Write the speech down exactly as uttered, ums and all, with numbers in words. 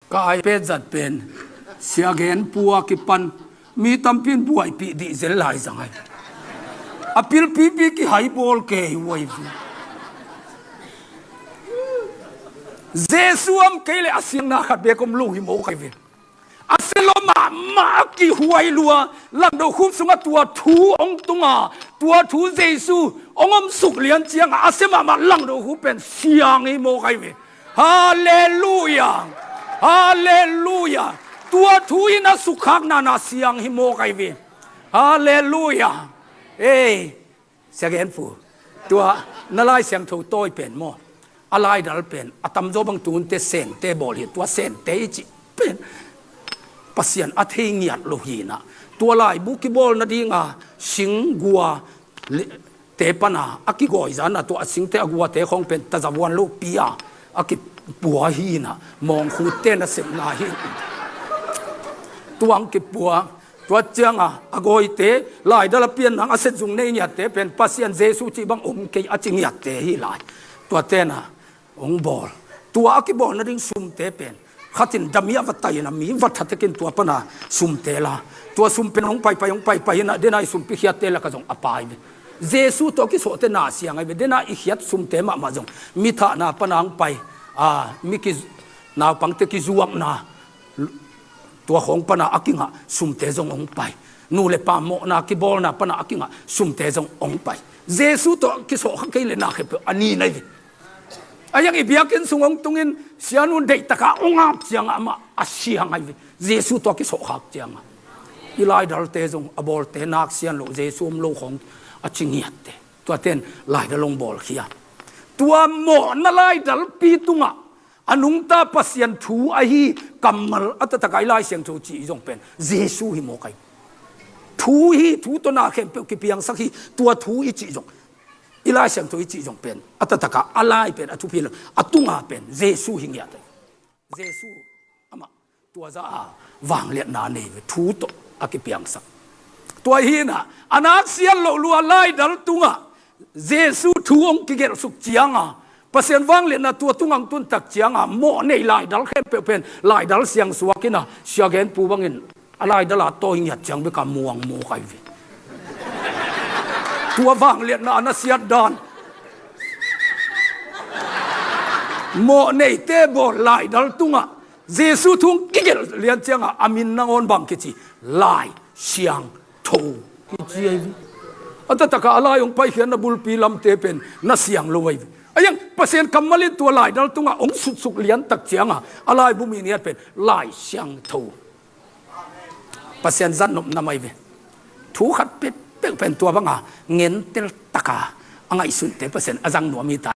Ka iPad zat pen Sia Gen Pu a kipan mi tampi in buaipih dih zel lai zang ai. A pilpipi kihai bawl kei uh ai. Jesu om kei le a siangna khat bek om lo hi maw kai ve. A sia lo mahmah a kihuai lua, langdo khup sungah tua thu hong tunga, tua thu Jesu hong om suk lian ciangah a sia mahmah langdo khup pen siang hi maw kai ve. Halleluia. Halleluia. Tua thu in a sukkhakna na siang hi maw kai ve. Halleluia. Ei, Sia Gen Pu, tua na Lai Siangtho tawi pen maw, a laidal pen a tamzaw bang tunte Sente bawl hi. Tua Sente i cih pen Pasian a thei ngiat lo hi na. Tua laibu kibawl nadinga singgua te pana a kigawi zana, tua a singte a guate khawng pen tazavuan lo pi a a kipua hi na, mawngkhutte nasepna hi. Tuang kipua, tua cianga a gawite, laidal a pian nang a set zung nei ngiatte pen Pasian Jesu cih bang om kei a ci ngiatte hi lai. Tua tena hong bawl. Tua a kibawl nading sumte pen khatin dami a va taina mi va thatekin tua pana sumte la. Tua sum pen hong paipai hong paipai hina, dena i sumpi khiatte laka zong a pai ve. Jesu tawh kisawhte na siang ai ve. Dena i khiat sumte mahmah zong mi thahna pana hong pai. A, mi ki, naupangte kizuakna, tua khawng pana a kingah sumte zong hong pai. Nu le pa mawhna kibawlna pana a kingah sumte zong hong pai. Jesu tawh kisawh kha kei le na khempeuh a ni nai ve. A yang i biakinn sung hong tungin sianu deih taka hong ap cianga amah a siang ai ve. Jesu tawh kisawh khak cianga i laidalte zong a bawlte nak sian lo, Jesu om lo khawng a ci ngiatte. Tuaten laidal hong bawlkhia. Tua mawhna laidalpi tungah a nungta Pasian thu ahi kammal a taktak a i Lai Siangtho cih zong pen Jesu hi mawk ai. Thu hi, thu tawh na khempeuh kipiangsak hi, tua thu i cih zong, i Lai Siangtho i cih zong pen a taktak a, a lai pen a thupi lo, a tunga pen Jesu hi ngiat ai. Jesu amah tua za a vangliatna nei ve, thu tawh a kipiangsak. Tua hi na, a nak sian lo lua laidal tungah Jesu thu hong kigelh suk cianga, Pasian vangliatna tua tungang tuntak cianga mawh nei laidal khempeuh pen laidal siangsuak hi na, Sia Gen Pu bangin a laidal a tawi ngiat ciang beka muang mawk ai ve. Tua vangliatna a na siat dan. Mawh neite bawl laidal tungah Jesu thu hong kigelh lian cianga a min nangawn bang kici, Lai Siangtho kici ai ve. A taktak a a lai hong paikhiatna bulpi lamte pen na siang lo ai ve. A yang Pasian kammal in tua laidal tungah hong sutsuk lian tak cianga a laibu min hiat pen Lai Siangtho. Pasian zat nop na mai ve. Thu khat peuhpeuh pen tua banga ngentel taka a ngaihsunte Pasian a zang nuam hi ta.